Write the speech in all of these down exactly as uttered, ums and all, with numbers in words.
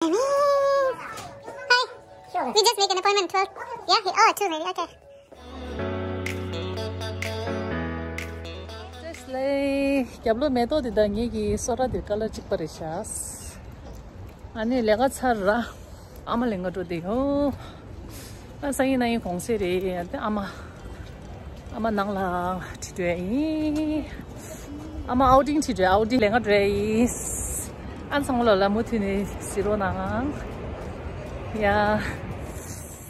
Hi. We just make an appointment twelve. Yeah, he- oh, two lady. Okay. Just like རྒྱབ་ལོགས་མེ་ཏོག་འདི་དང་ངེད་ཀྱི་སོ་ར་འདི་ཀ་ལར་གཅིག་པ་རེད་ཤག་ཨ་ནི་ལས་ཀ་ཚར་ར། ཨ་མ་ལེན་ག་འགྲོ་དེ་ཡོ། ཨ་སང་ཉིན་གནངས་ཉིན་གུང་སེང་རེད་ཡ། དེ་ཨ་མ། ཨ་མ་ནང་ལ་ཁྲིད་འགྲོ་ཡ་ཡིན། ཨ་མ་ཨའུ་ཊིང་ཁྲིད་འགྲོ་ཡ། ཨའུ་ཊིང་ལེན་ག་འགྲོ་ཡ་ཡིན། ཨ་ཚང་མ་ལོ་ལ་མུ་མཐུད་ནས་གཟིགས་རོགས་གནང་། ཡ།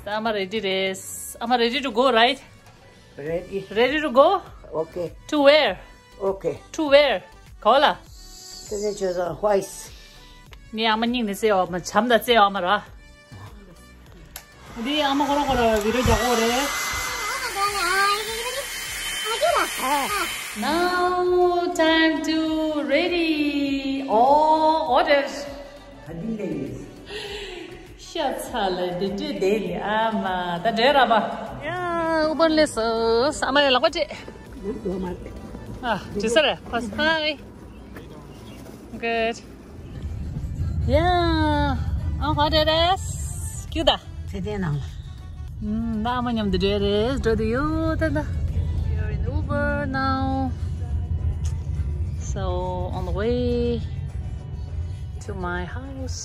ད་ཨ་མ་རེ་ཌི་རེད། ཨ་མ་ready to go, right? Ready. Ready to go? Okay. To where? Okay. To where? ག་པར་ལ། དེ་ནས་ཇོ་ཟ་ཝེ་སི། ངའི་ཨ་མ་སྙིང་ནས་བརྩེ་བ་མ་བྱམས་དང་བརྩེ་བ་མ་ར། འདི་ཨ་མ་ཁོ་རང་ཁོ་རང་བི་ཌི་ཡོ་རྒྱག་གོ་རེད། Now time to ready. Oh, order. ཤ་ཚ་ལ་འདི་འདྲས་བསྡད་ནི་ཨ་མ་ད་འདྲས་ར་པ། ཡ་ཨུ་བར་ལས་སོ་ཨ་མ་ལས་ལག་པ་སྤྲད། ཨ་དྲི་ས་རེད་ཕ་ཧའི། Good. Yeah. ཨ་ཧ་རེ་རེས་ཀྱུ་ད། ཚེ་བརྟན་ནང་ལ། ཨམ་ད་ཨ་མ་མཉམ་དུ་འདྲས་རེས་འགྲོ་དུ་ཡོད་ད་ད། We're in Uber now. So on the way to my house.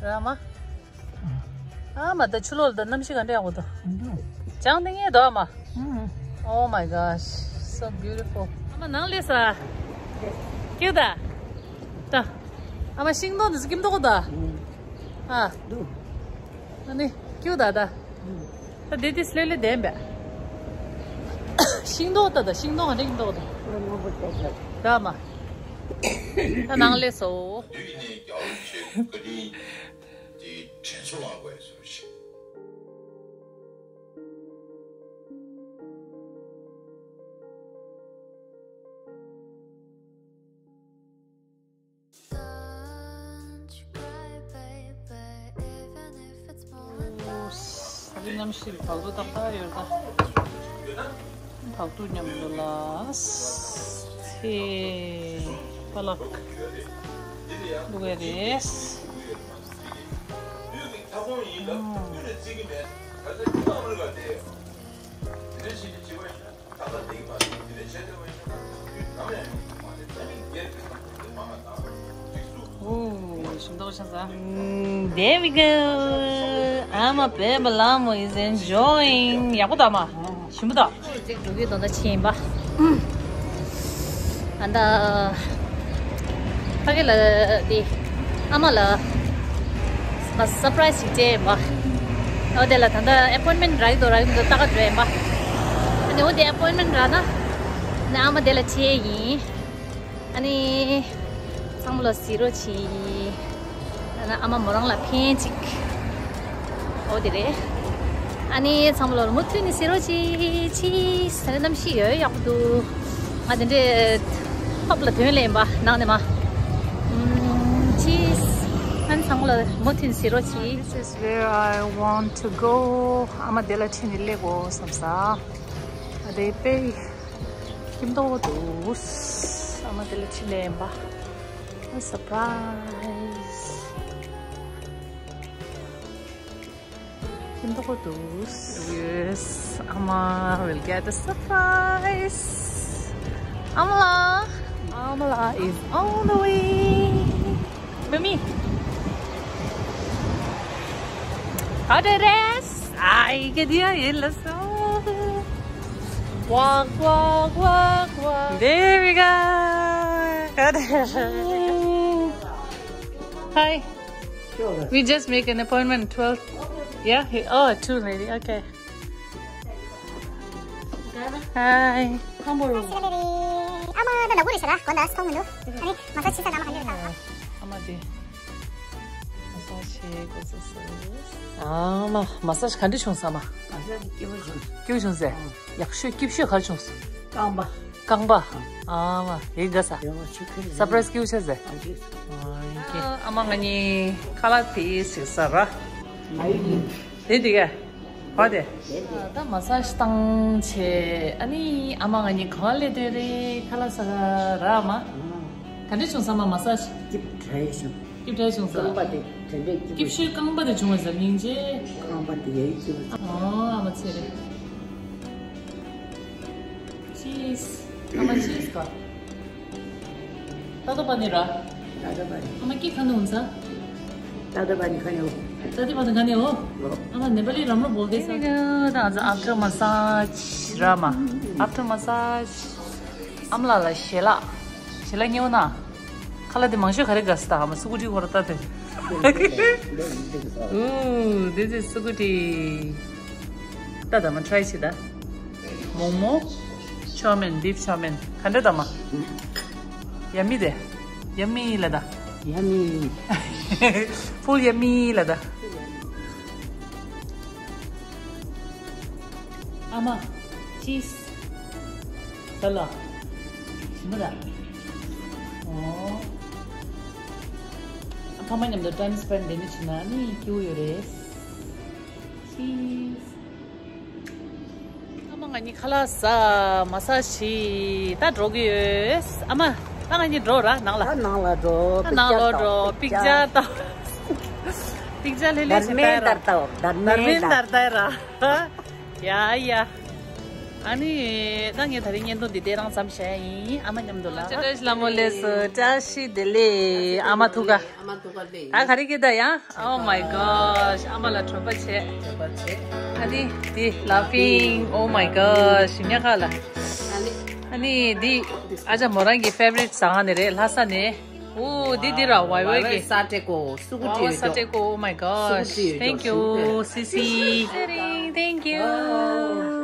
ར་མ། ཨ་མ་ད་ཆུ་ལོག་ད་གནམ་གཤིས་ག་འདྲ་ཡག་པོ་ད། ལྗང་ཏིང་ངེ་འདུག་ཨ་མ། Oh my gosh, so beautiful. ཨ་མ་ནང་ལས་ས། ཀྱུ་ད། ད། ཨ་མ་ཤིང་སྡོང་འདི་ཚོ་སྐྱིད་མདོག་ད། ཨ། ཨ་ནི་ཀྱུ་ད་ད། ད་དེ་དེ་སླེ་ལེ་ལྡན་པས། ཤིང་སྡོང་ད་ད་ཤིང་སྡོང་ག་འདྲ་སྐྱིད་མདོག་ད། ད་ཨ་མ། ད་ནང་ལས་སོ། དེ་དྲན་གསོ་བ་དགོས་སོ་ཞེས། ད་རེས་གནམ་གཤིས་བག་ཏུ་ཏག་ཏག་ཡོད་ད། བག་ཏུ་མཉམ་དུ་ལ་ཚེ་པ་ལག་བླུགས་ཡ་རེད། Ooh, ཞིམ་མདོག་ཆགས་ས། There we go. ཨ་མ་བོད་པ་ལྷ་མོ་is enjoying. ཡག་པོ་འདུག་ཨ་མ། ཞིམ་པོ་འདུག་འགྲོ་གི་དོན་དག་ཆེ་ཡིན་པ། ཨ་ད། ཕ་གི་ལ་དེ། ཨ་མ་ལ། ས་སར་པ་རའི་སི་ཞིག་སྤྲད་ཡིན་པ། འོ་དེ་ལ་ད་ལྟ་ཨེ་པོའིན་མེན་ཊི་རག་གི་འདུག་རག་གི་མི་འདུག་ལྟ་ག་འགྲོ་ཡིན་པ། ཨ་ནི་འོ་དེ་ཨེ་པོའིན་མེན་ཊི་རག་ན། ནི་ཨ་མ་དེ་ལ་ཆས་ཡིན། ཨ་ནི། ཚང་མ་ལ་གཟིགས་རོགས་གྱིས། ཨ་ནི་ཨ་མ་མོ་རང་ལ་ཕན་ཅིག་འོ་དེ་རེད། ཨ་ནི་ཚང་མ་ལ་མུ་མཐུད་ནས་གཟིགས་རོགས་གྱིས། ཆི་ཟེར་ན་གནམ་གཤིས་ཡོད་ཡག་པོ་འདུག་ང་དེ་འདྲས་ཐོབ་ལ་དོན་ལེན་པ་ནང་ནས་མ། ཨུམ། ཆི། ཨ་ནི་ཚང་མ་ལ་མུ་མཐུད་ནས་གཟིགས་རོགས་གྱིས། This is where I want to go. ཨ་མ་དེ་ལ་ཁྲིད་ནས་སླེབས་དགོས་བསམ་ས། ཨ་དེ་དཔེ་སྐྱིད་མདོག་འདུག་ཨ་མ་དེ་ལ་ཁྲིད་ལེན་པ། Surprise. སྐྱིད་མདོག་འདུག Yes, Ama will get a surprise. Amala, Amala is on the way. Mami. How did it? Ay, qué día y la so. Walk, walk, walk, walk. There we go. Got it. Hi. Sure. We just make an appointment twelve. Yeah? He- Oh, two lady. Okay. Hi. ཁམ་བུ་རུ། ཨ་མ་ད་ནག་པོ་རེད་ཤག་ལ་གོ་ད་སི་ཐོང་མི་འདུག་ཨ་ནི་མ་ས་ཆི་ས་ད་མ་ཧན་ལ། ཨ་མ་དེ། མ་ས་ཆི་གོ་ས་སི། ཨ་མ་མ་ས་ཆི་ག་འདྲ་བྱུང་ས་མ། མ་ས་ཆི་སྐྱིད་པོ་བྱུང་། སྐྱིད་པོ་བྱུང་ཟེར། ཡག་ཤོས་སྐྱིད་ཤོས་ག་རེ་བྱུང་ས། རྐང་པ། རྐང་པ། ཨ་མ་ཡིན་དགའ་ས། ཡོང་ཆུ་ཁེལ། སར་པ་རའི་སི་སྐྱིད་པོ་ཆགས་ཟེར། ཨ་མ་ང་གཉིས་ཁ་ལག་དེ་ཟིག་ཟ་ར། དེ་དེ་ག་བ་དེ། ད་མ་ས་ཞི་བཏང་བྱས་ཨ་ནི་ཨ་མ་ང་གཉིས་གང་སླེབས་དོན་རེད། ཁ་ལག་ཟ་ག་ར་ཨ་མ། ག་འདྲ་བྱུང་ས་མ་མ་ས་ཞི། སྐྱིད་པོ་བྱུང་། སྐྱིད་པོ་བྱུང་ས། རྐང་པ་དེ། དེ་འདྲས་སྐྱིད་པོ། སྐྱིད་ཤོས་རྐང་པ་དེ་བྱུང་བ་ཟེར་སྙིང་རྗེ། རྐང་པ་དེ་ཡ་ཡི་སྐྱིད་པོ། ཨོ་ཨ་མ་ཚེ་རེད། ཅིས། ཨ་མ་ཅིས་ག་ཏ་ཏ་པ་ནི་ར། ཏ་ཏ་པ་ནི། ཨ་མ་སྐྱིད་ཁ་ནུ་འོང་ས། ཏ་ཏ་པ་ནི་ཁ་ནི་འོ། ཏ་ཏ་པ་ནི་ཁ་ནི་འོ། ཨ་མ་ནེ་པ་ལི་རམ་རོ་བོལ་དེ་ས། ད་ང་ཚོ་after massage ར་མ། after massage ཨ་མ་ལགས་ལ་ཞལ་ལག་ཞལ་ལག་ཉེ་བོ་ན། ཁ་ལག་དེ་མང་ཤོས་ག་རེ་དགའ་ས་ད་ཨ་མ་སུ་ཀུ་ཊི་ཧོར་ཏ་དེ། Ooh, this is སུ་ཀུ་ཊི། ད་ད་མ་try བྱེད་ད། མོག་མོག chow mein, beef chow mein ག་འདྲ་ད་མ། ཡ་མི་དེ། ཡ་མི་ལ་ད། ཡ་མི། Full ཡ་མི་ལ་ད། ཨ་མ། ཅིས། ད་ལ། ཞིམ་པོ་ར། ཨོ། ཨ་ཕ་མ་མཉམ་དུ་time spend དེ་འདྲ་བྱེད་ན་ནི་སྐྱིད་པོ་ཡོད་རེད། ཅིས། ཨ་མ་ང་གཉིས་ཁ་ལག་ཟ་massage བྱེད་ད་འགྲོ་གི་ཡོད། ཨ་མ་ད་ང་གཉིས་འགྲོ་ར་ནང་ལ། ད་ནང་ལ་འགྲོ། ད་ནང་ལ་འགྲོ། པིག་ཅར་ལྟ། པིག་ཅར་ལྷེ་ལྷེ་ཞིག་ལྟ་ར། དར་མིན་དར་ལྟ་ར། ཡ་ཡ། ཨ་ནི། ད་ངས་ད་རིང་བརྙན་ཐུང་འདི་དེ་རང་ཙམ་བྱས་ཡིན་ཨ་མ་མཉམ་དུ་ལ། བཀྲ་ཤིས་བདེ་ལེགས། བཀྲ་ཤིས་བདེ་ལེགས། ཨ་མ་ཐུག་ག་ཨ་མ་ཐུག་ག་ལེ། ད་ག་རེ་གི་ད་ཡ། Oh my gosh ཨ་མ་ལ་གྲོད་པ་བྱས། གྲོད་པ་བྱས། ཨ་ནི་འདི་laughing oh my gosh ཉག་ག་ལ། ཨ་ནི། ཨ་ནི་འདི་ཨ་ཅག་མོ་རང་གི་favorite ཟ་ཁང་ནས་རེད་ལྷ་ས་ནས། ཨོ་འདི་འདི་ར་ཝའི་ཝའི་གི། ས་ཏྲེ་ཀོ་སུ་ཀུ་ཊི་ཡོད་ཇོ། ས་ཏྲེ་ཀོ། Oh my gosh thank you སི་སི། Thank you.